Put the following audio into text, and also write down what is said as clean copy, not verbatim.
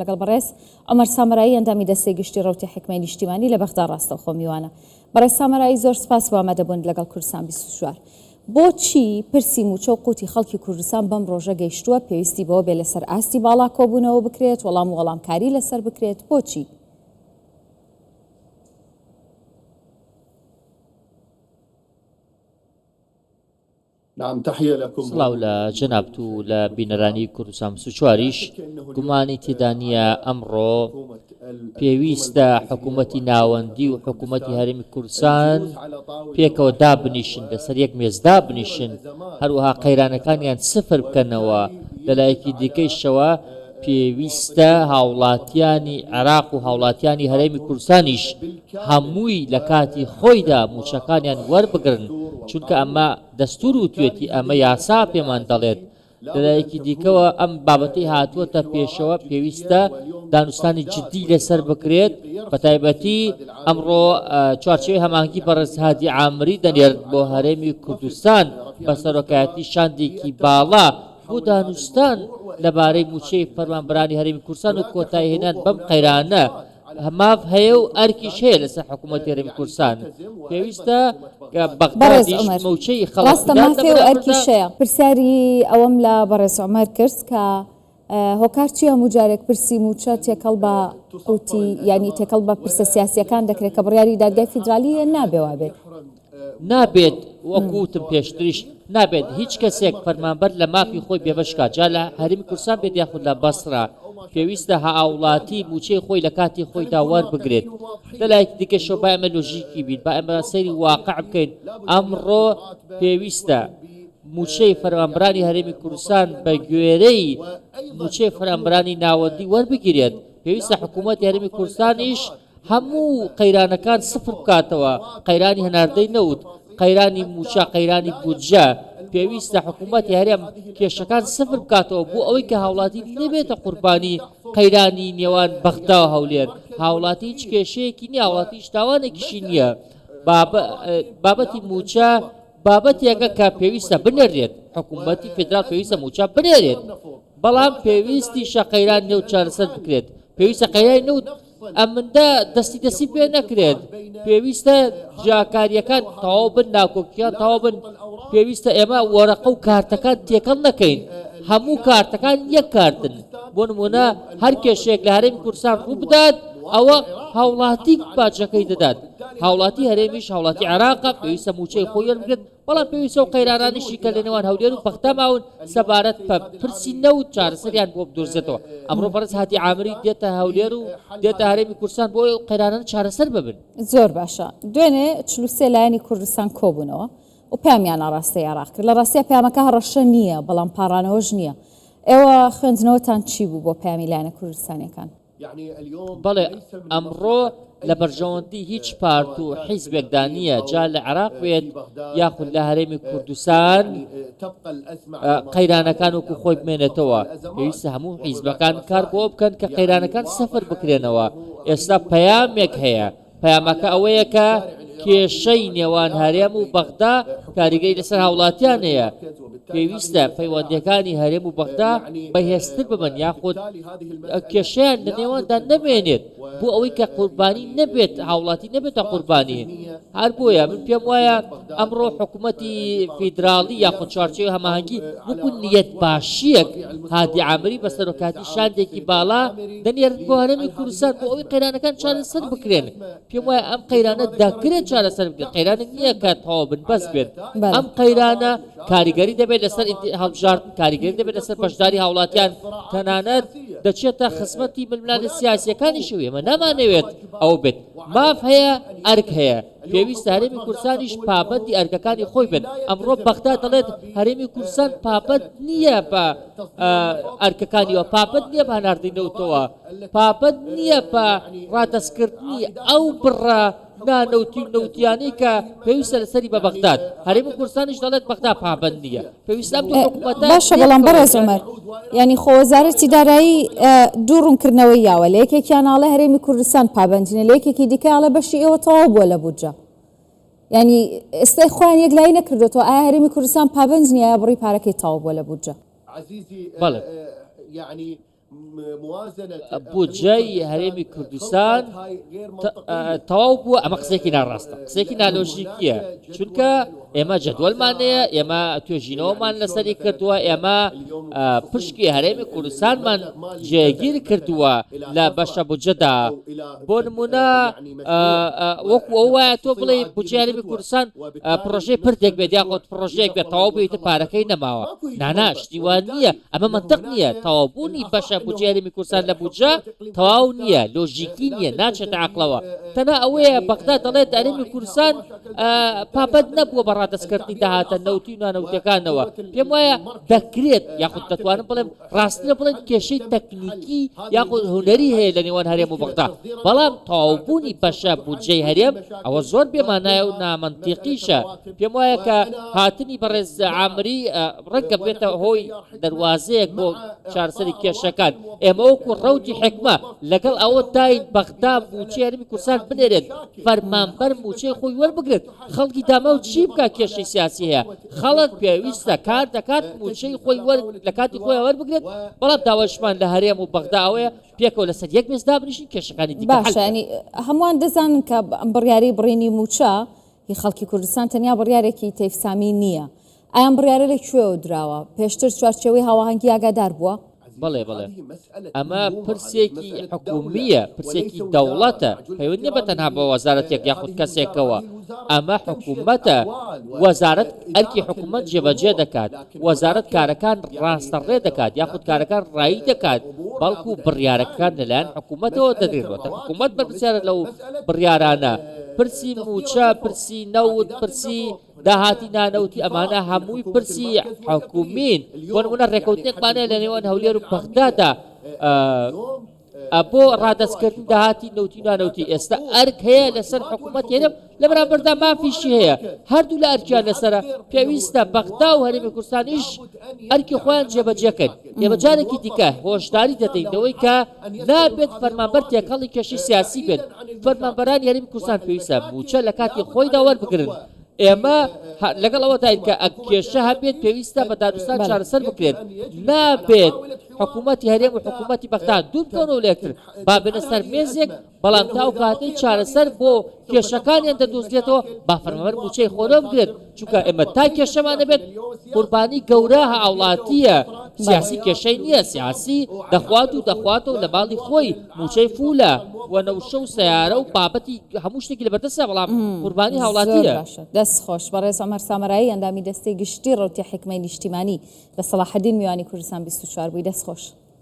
لەگەڵ بەڕێز عومەر سامەرایی ئەندامی دەستەی گشتی ڕەوتی حیکمەی نیشتیمانی لە بەغدا ڕاستەوخۆ میوانە. بەڕێز سامەرایی زۆر سپاس بۆ ئامادەبوونت لەگەڵ کوردستان 24. بۆچی پرسی مووچە و قوتی خەڵکی کوردستان بەم ڕۆژە گەیشتووە پێویستی بەوە بێ لەسەر ئاستی باڵا کۆبوونەوە بکرێت وەڵام و وەڵامکاری لەسەر بکرێت بۆچی؟ سڵاو لە جەنابت و لە بینەرانی کوردستان 24یش، گومانی تێدا نییە ئەمڕۆ پێویستە حکوومەتی ناوەندی و حکوومەتی هەرێمی کوردستان پێکەوە دابنیشن لەسەر یەک مێز دابنیشن هەروەها قەیرانەکانیان سفر بکەنەوە لەلایەکی دیکەیشەوە پێویستە هاوڵاتیانی عێراق و هاوڵاتیانی هەرێمی کوردستانیش هەمووی لە کاتی خۆیدا مووچەکانیان وەربگرن، چونکە ئەمە دەستوور وتوێتی، ئەمە یاسا پێمان دەڵێت. لەلایەکی دیکەوە ئەم بابەتەی هاتووەتە پێشەوە پێویستە دانوستانی جددی لەسەر بکرێت، بەتایبەتی ئەمڕۆ چوارچێوەی هەماهەنگی بەڕێز هادی عامری دەنێرن بۆ هەرێمی کوردستان بە سەرۆکایەتی شاندێکی باڵا بۆ دانوستان لەبارەی مووچەی فەرمانبەرانی هەرێمی کوردستان و کۆتاییهێنان بەم قەیرانە ماف هەیە و ئەرکیش هەیە لەسەر حکوومەتی هەرێمی کوردستان پێویستە کە بەڕێز بەغدادیش عومەر مووچەی خەڵک ڕاستە بدات لە مافێ و بەرامبەردا. ئەرکیش هەیە. پرسیاری ئەوەم لە بەڕێز عومەر کرد کە هۆکار چیە هەموو جارێک پرسی مووچە تێکەڵ بە قوتی یانی تێکەڵ بە پرسە سیاسیەکان دەکرێت کە بڕیاری دادگای فیدرالیە نابێ وابێت. نابێت وەکو وتم پێشتریش نابێت هیچ کەسێک فەرمانبەر لە مافی خۆی بێبەش کات جا لە هەرێمی کوردستان بێت یاخود لە بەسرە پێویستە هاوڵاتی مووچەی خۆی لە کاتی خۆیدا وەربگرێت لەلایەکی دیکەشەوە با ئێمە لۆژیکی بین با ئێمە سەیری واقع بکەین ئەمڕۆ پێویستە مووچەی فەرمانبەرانی هەرێمی کوردستان بە گوێرەی مووچەی فەرمانبەرانی ناوەندی وەربگیرێت پێویستە حکوومەتی هەرێمی کوردستانیش هەموو قەیرانەکان سفر بکاتەوە، قەیرانی هەناردەی نەوت، قەیرانی مووچە، قەیرانی بودجە، پێویستە حکوومەتی هەرێم کێشەکان سفر بکاتەوە بۆ ئەوەی کە هاوڵاتی نەبێتە قوربانی قەیرانی نێوان بەغدا و هەولێر، هاوڵاتی هیچ کێشەیەکی نییە، هاوڵاتی هیچ تاوانێکیشی نییە، بابەتی مووچە بابەتێکە کە پێویستە بنێرێت، حکوومەتی فیدراڵ پێویستە مووچە بنێرێت، بەڵام پێویستیشە قەیرانی نەوت چارەسەر بکرێت، پێویستە قەیرانی نەوت ئەمندە دەستی دەستی پێ نەکرێت پێویستە جیاکاریەکان تەواو بن ناکۆکیان تەواو بن پێویستە ئێمە وەرەقە و کارتەکان تێکەڵ نەکەین هەموو کارتەکان یەک کارتن بۆ نمونە هەر کێشەیەک لە هەرێمی کوردستان ڕوو بدات ئەوە هاوڵاتی باجەکەی دەدات هاوڵاتی هەرێمیش هاوڵاتی عێراقە پێویستە موچەی خۆی وەربگرێت بەڵام پێویستە ئەو قەیرانانەشی کە لە نێوان هەولێر و بەغدا ماون سەبارەت بە پرسی نەوت چارەسەریان بۆ بدۆزرێتەوە. ئەمڕۆ بەڕێز هادی عامری دێتە هەولێر و دێتە هەرێمی کوردستان بۆ ئەوەی ئەو قەیرانانە چارەسەر ببن. زۆر باشە. دوێنێ 43 لایەنی کوردستان کۆبوونەوە و پەیامیان ئاڕاستەی عێراق کرد. لە ڕاستیا پەیامەکە هەڕەشە نییە، بەڵام پاڕانەوەش نییە. ئێوە خوێندنەوەتان چی بوو بۆ پەیامی لایەنە کوردستانییەکان؟ بەڵێ ئەمڕۆ لە بەرژەوەندی هیچ پارت و حیزبێکدا نییە جا لە عێراق بێت یاخود لە هەرێمی کوردستان قەیرانەکان وەکو خۆی بمێنێتەوە پێویستە هەموو حیزبەکان کار بۆ بکەن کە قەیرانەکان سەفر بکرێنەوە ئێستا پەیامێک هەیە پەیامەکە ئەوەیە کە کێشەی نێوان هەرێم و بەغدا کاریگەری لەسەر هاوڵاتیان هەیە، پێویستە پەیوەندییەکانی هەرێم و بەغدا بەهێزتر ببن یاخود کێشەیان لە نێواندا نەمێنێت بۆ ئەوەی کە قوربانی نەبێت هاوڵاتی نەبێتە قوربانی هەر بۆیە من پێم وایە ئەمڕۆ حکوومەتی فیدراڵی یاخود چوارچێوەی هەماهەنگی وەکو نیەت باشییەک هادی عامری بە سەرۆکایەتی شاندێکی باڵا دەنێرن بۆ هەرێمی کوردستان بۆ ئەوەی قەیرانەکان چارەسەر بکرێن پێم وایە ئەم قەیرانە دەکرێت چارەسەر بکرێت قەیرانێک نییە کە تەواو بن بەس بێت ئەم قەیرانە کاریگەری دەبێت لەسەر هەڵبژاردن کاریگەری دەبێت لەسەر بەشداری هاوڵاتیان تەنانەت دەچێتە خزمەتی ململانێ سیاسیەکانیشەوە ئێمە نامانەوێت ئەو بێت ماف هەیە ئەرک هەیە پێویستە هەرێمی کوردستانیش پابەندی ئەرکەکانی خۆی بێت، ئەمڕۆ بەغدا دەڵێت هەرێمی کوردستان پابەند نییە بە ئەرکەکانیەوە، پابەند نییە بە هەناردەی نەوتەوە، پابەند نییە بە ڕادەستکردنی ئەو بڕە نانەوتی و نەوتیانەی کە پێویستە لەسەری بە بەغداد، هەرێمی کوردستانیش دەڵێت بەغدا پابەند نییە. پێویستە ئەم دوو حکومەتە باشە بەڵام پێکەوە بەڕێز عومەر یانی خۆ وەزارەتی دارایی دوو ڕوونکردنەوەی یاوە لە یەکێکیان ئاڵێ هەرێمی کوردستان پابەند نیە لە یەکێکی دیکە ئاڵێ بەشی ئێوە تەواو بووە لە بودجە یانی ئێستا خۆیان یەکلایی نەکردوێتەوە ئایا هەرێمی کوردستان پابەند نیە یا بڕی پارەکەی تەواو بووە لە بودجە؟ بەڵێ. بودجەی هەرێمی کوردستان تەواو بووە ئەمە قسێکی ناڕاستە قسێکی نالۆژیکیە چونکە ئێمە جەدوەلمان هەیە ئێمە توێژینەوەمان لەسەری کردووە ئێمە پشکی هەرێمی کوردستانمان جێگیر کردووە لە بەشە بودجەدا بۆ نمونە وەکو ئەو وایە تۆ بڵێ بودجەی هەرێمی کوردستان پڕۆژەی پردێک بێت یاخود پڕۆژەیەک بێت تەواو بێت پارەکەی نەماوە نانا شتی وا نییە ئەمە مەنتق نییە تەواوبوونی بەشە بودجەی هەرێمی کوردستان لە بودجە تەواو نییە لۆژیکی نییە ناچێتە عەقڵەوە تەنها ئەوەیە بەغدا دەڵێت هەرێمی کوردستان پابەند نەبووە بە ڕادەستکردنی داهاتە نەوتی و نانەوتیەکانەوە پێم وایە دەکرێت یاخود دەتوانم بڵێم ڕاستترە بڵێن کێشەی تەکنیکی یاخود هونەری هەیە لە نێوان هەرێم و بەغدا، بەڵام تەواوبوونی بەشە بودجەی هەرێم ئەوە زۆر بێمانایە و نامەنتیقیشە، پێم وایە کە هاتنی بەڕێز عامری ڕەنگە ببێتە هۆی دەروازەیەک بۆ چارەسەری کێشەکان، ئێمە وەکو ڕەوتی حیکمە لەگەڵ ئەوەداین بەغدا مووچەی هەرێمی کوردستان بنێرێت، فەرمانبەر مووچەی خۆی وەربگرێت، خەڵکی داماو چی بکات کێشەی سیاسی هەیە خەڵک پێویستە کار دەکات مووچەی خۆی وەر لە کاتی خۆی وەربگرێت بەڵام داوایشمان لە هەرێم و بەغدا ئەوەیە پێکەوە لەسەر یەک مێز دابنیشن کێشەکانی دیکە حەل باشە بکەن. ینی هەمووان دەزانن کە ئەم بڕیارەی بڕینی مووچە هی خەڵکی کوردستان تەنیا بڕیارێکی تەیف سامی نییە ئایا ئەم بڕیارە لە کوێوە دراوە؟ پێشتر چوارچێوەی هاواهەنگی ئاگادار بووە؟ بەڵێ بەڵێ ئەمە پرسێکی حکومییە، پرسێکی دەوڵەتە، پەیوەند نییە بە تەنها بە وەزارەتێک یاخود کەسێکەوە، ئەمە حکومەتە، وەزارەت ئەرکی حکومەت جێبەجێ دەکات، وەزارەت کارەکان ڕاستەڕێ دەکات یاخود کارەکان ڕایی دەکات، بەڵکو بڕیارەکان لەلایەن حکومەتەوە دەدرێن، واتە حکومەت بەرپرسیارە لەو بڕیارانە، پرسی مووچە، پرسی نەوت، پرسی داهاتی نانەوتی ئەمانە هەمووی پرسی حکومین، بۆ نمونە رێکەوتنێکمان هەیە لە نێوان هەولێر و بەغدادا بۆ رادەستکردنی داهاتی نەوتی و نانەوتی، ئێستا ئەرک هەیە لەسەر حکومەتی هەرێم لە بەرامبەردا مافیشی هەیە، هەردوو لا ئەرکیان لەسەرە، پێویستە بەغدا و هەرێمی کوردستانیش ئەرکی خۆیان جێبەجێکەن، ئێمە جارێکی دیکە هۆشداری دەدەین لەوەی کە نابێت فەرمانبەر تێکەڵی کێشەی سیاسی بێت، فەرمانبەرانی هەرێمی کوردستان پێویستە مووچە لە کاتی خۆیدا وەربگرن، ئێمە لەگەڵ ئەوەداین کە ئەگ کێشە هەبێت پێویستە بە دانوستان چارەسەر بکرێت، نابێت حکوومەتی هەرێم و حکوومەتی بەغدا دوور بکەونەوە لە یەکتر، با بێنە سەر مێزێک، بەڵام تا ئەو کاتەی چارەسەر بۆ کێشەکانیان دەدۆزرێتەوە با فەرمانبەر مووچەی خۆی وەربگرێت، چونکە ئێمە تا کێشەمان هەبێت قوربانی گەورە هاوڵاتییە، سیاسی کێشەی نییە، سیاسی دەخوات و دەخواتەوە لە ماڵی خۆی مووچەی فولە و نەوشە و سەیارە و بابەتی هەموو شتێکی لەبەردەستە بەڵام قوربانی زۆر هاوڵاتییە. باشە دەست خۆش بەڕێز عومەر سامەرایی ئەندامی دەستەی گشتی ڕەوتی حیکمەی نیشتیمانی لە سەڵاحەدین میوانی کوردستان 24 بووی دەست خۆش.